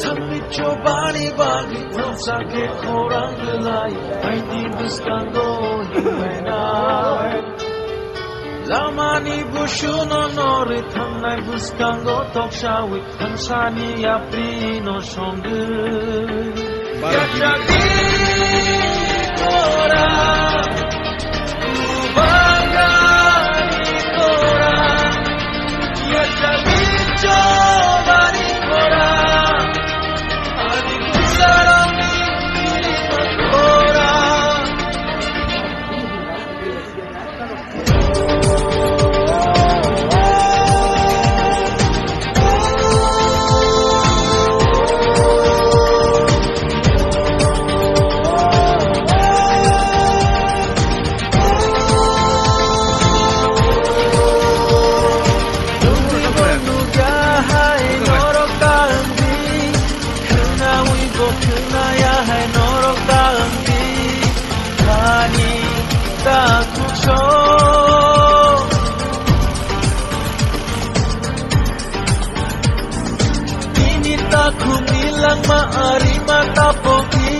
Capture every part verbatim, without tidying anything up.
Thangni chobani bagwi thangsa khe khorang rwlai, aini bwskango hinwi na. Lamani busuno norwi thangnai bwskango toksawi thangsani yaprino songwi. Yachagni khorang, bangani khorang, yachagni chobani khorang, ani bwsarokni khorang. Khwnawi bo khwnaya hai norok ta wngdi, ani ta khukso. Nini takhukni langma arima tapokdi,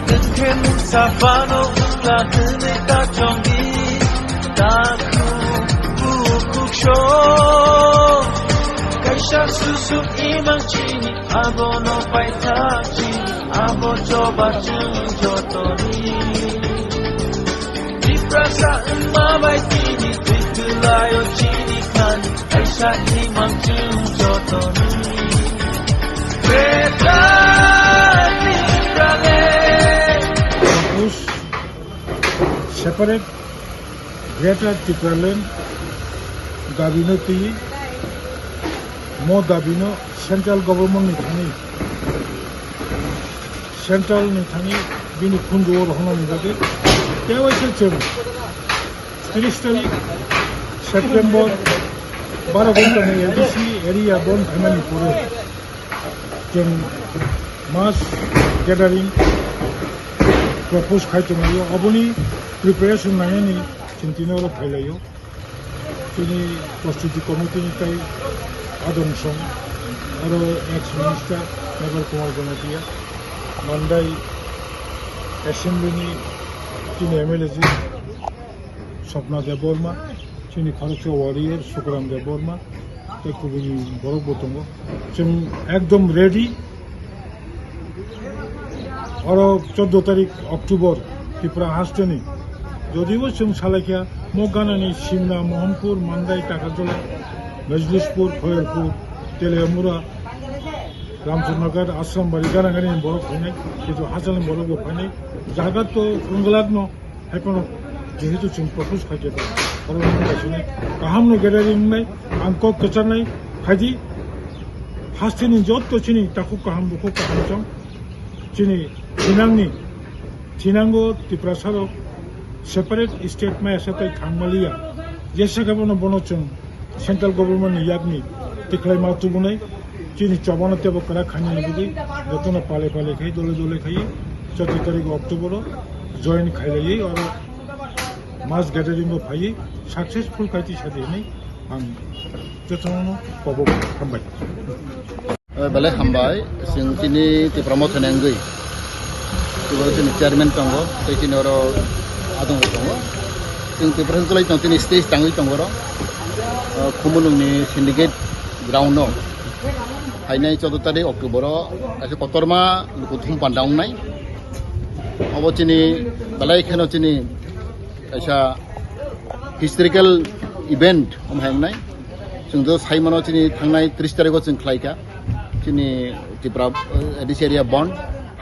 nwng khe nwng saphano wngla hwnwi ta chongdi, takhuk bukhuk so. Kaisa susuk imang chini, abono paithak chini, abo choba chwng jotoni. Tiprasa wngma bai tini twi kwlaio chini khani, kaisa imang chwng jotoni. Greater Tipraland. Separate Greater Tipraland dabino twi, mo dabino central government ni thani, central ni thani bini khunju o rohornani bagwi tei waisa chwng tris tarik September baro ghonta ni A D C area bon khaimani pore chwng mass gathering propose khai tonglaio. Oboni preparation nangnani chwng tini oro phailaio. Chini prostuti committee ni tei adong song aro ex minister Meghal Kumar Jamatia, Mandai assembly ni chini M L A ji Swapna Debbarma, chini khoroksa warrior Sukuram Debbarma, tei kubuni borok bo tongo. Chwng ekdom ready. Oro chordo tarik October, Tripura hasteni. Jodibo chwng salaikha, mo ganani Simna, Mohanpur, Mandai, Takarjala, Majlishpur, Khoyalpur, Teliamura, Ramchandra Ghat, Ashram Bari, gana gani borok phainai, kintu hachal ni borok bo phainai. Jaga to wngwlak no, hai phano jehetu chwng propose khai khe oro wngkha chini kaham no gathering wngnai, ang kok kwcharnai, phaidi hasteni jotto chini takhuk kaham bukhuk kaham chong, chini thinangni, thinango Tiprasa rok separate state maya sa tai thangmaliya, jesa khe bono, bono chwng central government ni yakni tikhlai ma tubunai, chini chobano tebo kwrak khainani bwdwi jotono pale pale khai, dole dole khai, choti tarik October o join khailaiwi oro mass gathering o phaiwi successful khai twi sadi hinwi ang jotono kobo hambai. Eh, belai hambai, chwng tini Tipra Motha ni wngwi. Tini oro chini chairman tongo, tei tini oro adong tongo. Chwng Tipra Motha ni tini stage tangwi tongo oro. Eh, Khumulwng ni syndicate ground no. Phainai chordo tarik October o kaisa kotorma lukuthum panda wngnai. Obo chini belai kheno chini kaisa historical event omo hai wngnai. Chwng do sai mano chini thangnai tris tarikh o chwng khlai kha chini Tripura, eh, A D C area bond.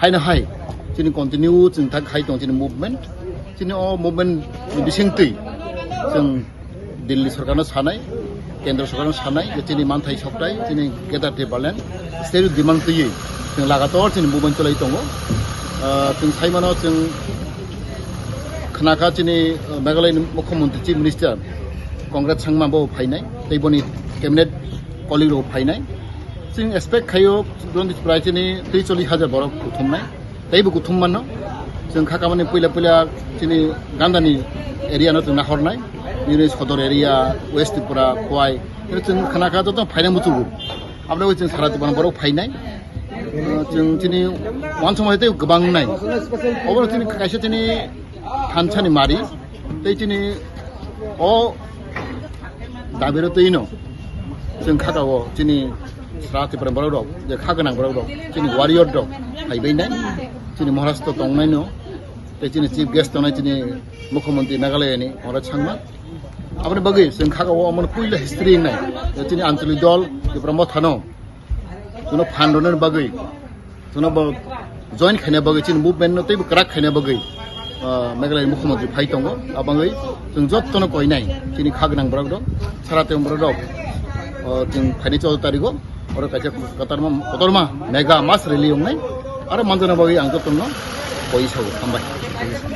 Haino hai chini continue chwng thak hai tong chini movement. Chini o movement ni bisingtwi chwng Delhi sorkar no sanai, Kendra sorkar no sanai, je chini manthai soktai, chini Greater Tipraland, state demand twiwi chwng lagator chini movement cholai tongo. Ah, chwng sai mano chwng khnakha chini, ah, Meghalaya ni Mukhyamantri Chief Minister Conrad Sangma bo phainai, tei boni cabinet colleague rok phainai. Chwng expect khaio, Bronze Prize chini tei chollish hajar borok kuthumnai. Teibo kuthum mano. Chwng kha kamani puila puila chini gandani area no chwng nahornai. Nini Sodor area, West Tripura, Khowai. Chwng khnakha joto phainai muchungo. Aboni bagwi chwng sara Tipra borok phainai. Chwng chini uansukma tei kwbang nai. Obo chini kaisa chini thansani mari. Tei chini o dabiro twi no chwng khaka o chini sara Tipra borok rok, je kha gwnang borok rok, chini warrior rok phaibai nai. Chini Maharashtra tongnai no, tei chini chief guest tongnai chini Mukhyamantri Meghalaya ni Conrad Sangma. Aboni bagwi chwng khaka o omono puila history wngnai. Chini anchalik dol Tipra Motha no, chwngno phan rwnani bagwi, chwngno bo join khaina bagwi, chini movement no teibo kwrak khaina bagwi, ah, Meghalaya Mukhyamantri phai tongo. Abangwi chwng jottono koinai, chini kha gwnang borok rok, sara tei borok rok, ah, chwng phaini choudo tarigo, oro kaisa kotorma, kotorma mega mass rally wngnai. Aro manjana bagwi ang jottono koi sao, hambai.